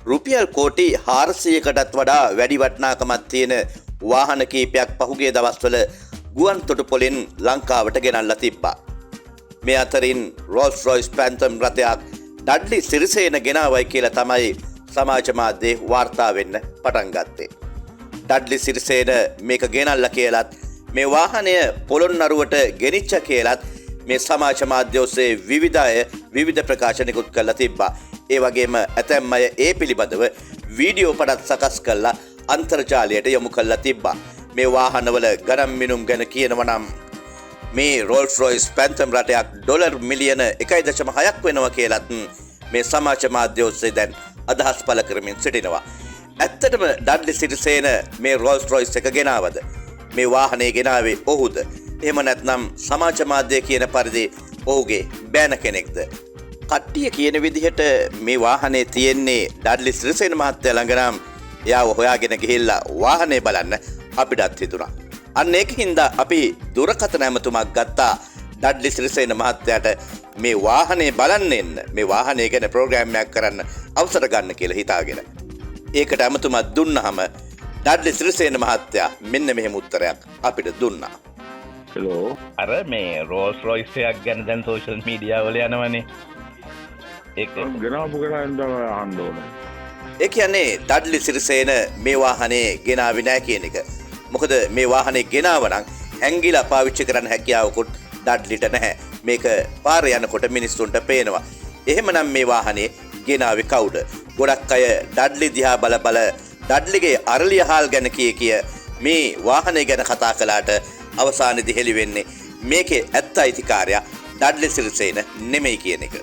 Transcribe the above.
රුපියල් කෝටි 400කටත් වඩා වැඩි වටිනාකමක් තියෙන වාහන කීපයක් පහුගිය දවස්වල ගුවන් තොටුපොළින් ලංකාවට ගෙනල්ලා තිබ්බා. මේ අතරින් රෝල්ස් රොයිස් පැන්තම් රථයක් ඩඩ්ලි සිරිසේන ගෙනාවයි කියලා තමයි සමාජ මාධ්‍යයේ වාර්තා වෙන්න පටන් ගත්තේ. ඩඩ්ලි සිරිසේන මේක ගෙනල්ලා කියලත්, මේ වාහනය පොළොන්නරුවට ගෙනිච්ච කියලත් මේ සමාජ මාධ්‍ය ඔස්සේ විවිධ අය විවිධ ප්‍රකාශ නිකුත් කරලා තිබ්බා. ඒ වගේම ඇතැම් අය ඒ පිළිබඳව වීඩියෝ පටත් සකස් කරලා අන්තර්ජාලයට යොමු කරලා තිබ්බා. මේ වාහනවල ගණන් මිනුම් ගැන කියනවා නම්, මේ රෝල්ස් රොයිස් පැන්තම් රථයක් ඩොලර් මිලියන 1.6ක් වෙනවා කියලත් මේ සමාජ මාධ්‍ය ඔස්සේ දැන් අදහස් පළ කරමින් සිටිනවා. ඇත්තටම ඩඩ්ලි සිරිසේන මේ රෝල්ස් රොයිස් එක ගෙනාවද? මේ වාහනේ ගෙනාවේ ඔහුද? එහෙම නැත්නම් සමාජ මාධ්‍ය කියන පරිදි ඔහුගේ බෑන කෙනෙක්ද? කට්ටිය කියන විදිහට මේ වාහනේ තියෙන්නේ ඩඩ්ලි සිරිසේන මහත්තයා ළඟ නම්, එයාව හොයාගෙන ගිහිල්ලා වාහනේ බලන්න අපිටත් හිතුණා. අන්න ඒක හින්දා අපි දුරකථන ඇමතුමක් ගත්තා ඩඩ්ලි සිරිසේන මහත්තයාට, මේ වාහනේ බලන්න එන්න, මේ වාහනේ ගැන ප්‍රෝග්‍රෑම් එකක් කරන්න අවසර ගන්න කියලා හිතාගෙන. ඒකට ඇමතුමක් දුන්නාම ඩඩ්ලි සිරිසේන මහත්තයා මෙන්න මෙහෙම උත්තරයක් අපිට දුන්නා. හෙලෝ. අර මේ රෝල්ස් රොයිස් එකක් ගැන දැන් සෝෂල් මීඩියා වල යනවනේ. ඒක ගෙනාපු කෙනා තමයි අහන්න ඕනේ. ඒ කියන්නේ ඩඩ්ලි සිරිසේන මේ වාහනේ ගෙනාවේ නෑ කියන එක. මොකද මේ වාහනේ ගෙනාව නම් හැංගිලා පාවිච්චි කරන්න හැකියාවකුත් ඩඩ්ලිට නැහැ. මේක පාර යනකොට මිනිස්සුන්ට පේනවා. එහෙමනම් මේ වාහනේ ගෙනාවේ කවුද? ගොඩක් අය ඩඩ්ලි දිහා බල බල ඩඩ්ලිගේ අරලිය හාල් ගැන කිය කිය මේ වාහනේ ගැන කතා කළාට අවසානයේදී හෙළි වෙන්නේ මේකේ ඇත්ත අයිතිකාරයා ඩඩ්ලි සිරිසේන නෙමෙයි කියන එක.